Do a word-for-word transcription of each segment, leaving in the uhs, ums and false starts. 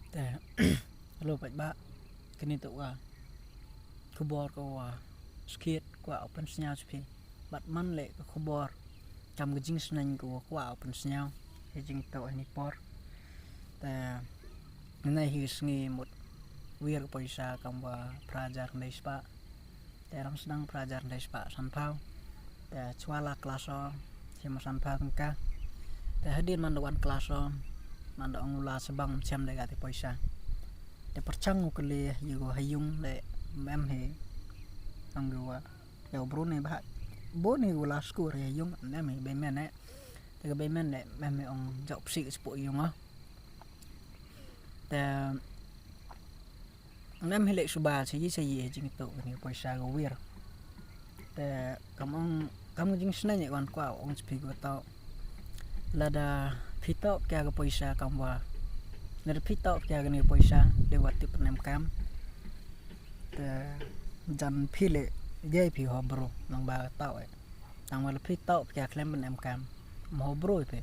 Te, hello paidbah, kani toh ka khubor ka wa skhiat kwah u pynsñiaw cha phi. Bad man leh ka khubor kam ka jingsneiñ ka wa kwah u pynsñiaw ha i jingtoh ha ini i por. Te, ynne hi ka sngi mut wir ka poisa kam wa phra hajar khyndai spah. Te rang sdang phra hajar khyndai spah sanphaw. Te chwa la class o, chim o sanphaw tyngka. Te hadien man da wan class o, man da ong u la sa bang ym chem de ka ti poisa. Te pyrchang u kylli ya ko ha yung leh ym em hi. Ong ko wa, ya u bru ne bha, bru ne u la skur ha yung, ym em hi, bei men eh. Te ka bei men leh ym em hi, ong jooh psi ka chapoh yung o. Te ym em hi leh suba sa yi sa yi ha jingtoh kani ka poisa ka wir. Te kam ong, kam ka jingsneiñ e wan kwah ong cha phi ko toh. Lada phi toh pkia ka poisa kam wa, lada phi toh pkia kani ka poisa, dei wa tip pynemkam. Te jan phi leh, yei phi ho bru nang ba toh e. Tang wa la phi toh pkia khlem pynemkam, mo bru phi.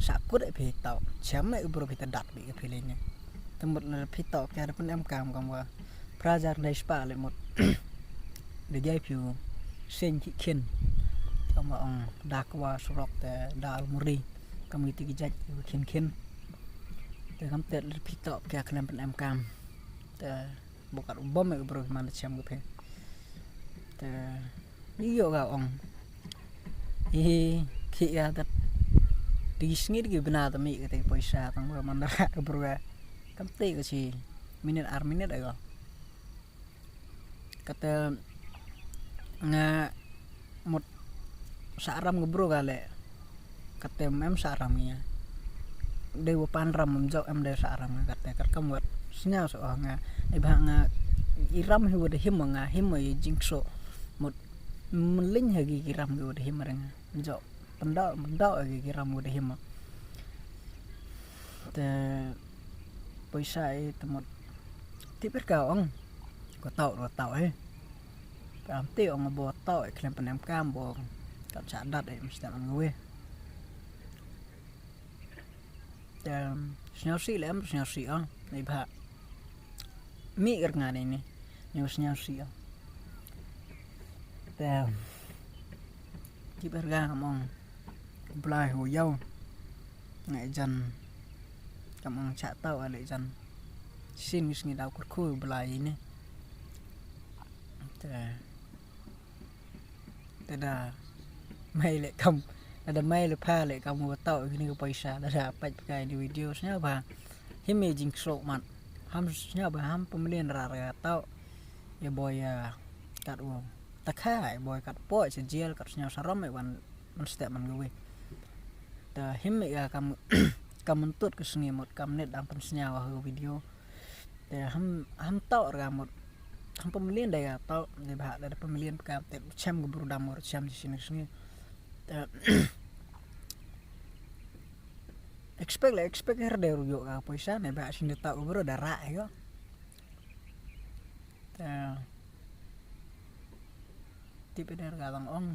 Sa kut e phi toh, chem e bru phi, ta dat bi ka phi leh ne. Te mut la phi toh pkia da pynemkam kam wa phra hajar khyndai spah leh mut da yei phi u seiñ ki khin. Kam wa ong da kwah surok te da almuri. Kam ki ti ki jait ki khin khin. Te kam te la phi toh pkia khlem pynemkam. Te bo kat u bom e bru man da chem ka phi. Te i yoh ka ong. I ki ya tat. Ti sngi ki bna ta mi ka ti poisa tang wa man da ka bru ka. Kam ti ka chi minit ar minit e ko. Kata nga mut sa ram ka bru ka leh. Kata em sa ram ya. Dei wa pan ram ym jooh em dei sa ram nga kata kat kam wat. Sñiaw so nga. Neibhah nga i ram hi wa da him nga, him i jingkso. Mut mylliñ ha ki ki ram ki wa da him nga. Ym jooh. Pyndooh, pyndooh ki ki ram wa da him. Te poisa i te mut. Tip er ka ong. Ko toh, ko toh e. Te am te ong bo toh e khlem pynemkam bo. Kat sa dat e mesti man ngi. Te sñiaw si leh em sñiaw si o. Neibhah mi er nga ne ne. Ni sñiaw si o. Te tip er ka kam ong. Blai ho yow. Nga jan kam ong cha toh ale jan. Sin ngi sngi daw kyrkhu blai ne. Te Te da mei leh kam, da mei leh pha leh kam wa toh kini ka poisa, da da pait pkai ni video sñiaw bha. Him i jingkso mat. Ham sñiaw bha ham pamlien ra ra toh. Ya boi ya kat u. Ta kha ya boi kat po cha jail kat sñiaw sarom e wan man step man gawi. Ta him i ya kam, kam myntut ka sngi mut kam net dang pynsñiaw ha video. Te ham, ham toh ra mut. Ham pamlien da ya toh, neibhah da pamlien ka te chem ka bru dam mur chem chi sini sngi. Te expect la expect her de ru yoh ka poisa neibhah sini toh ka bru da ra yo. Te tip er ka bang ong.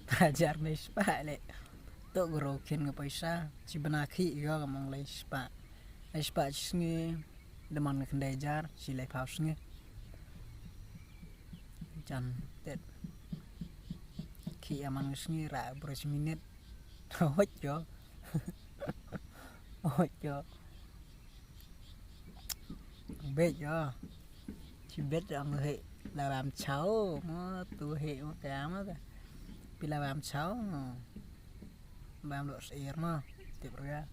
Hajar ne spah le. Toh gro khin ka poisa. Chi bna khi yo ka mong le spah. Le spah chi sngi. Daman ka khyndai hajar. Chi le phaw sngi. Jan tet. Khi aman ka sngi ra bro chi minit. Hoj yo. Hoj yo. Bet yo. Chi bet yo ang he la ram chao mo tu he mo ka mo ka. Pi la ram chao mo. Bam lo sir mo. Tip ria.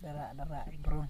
Dara dara bro.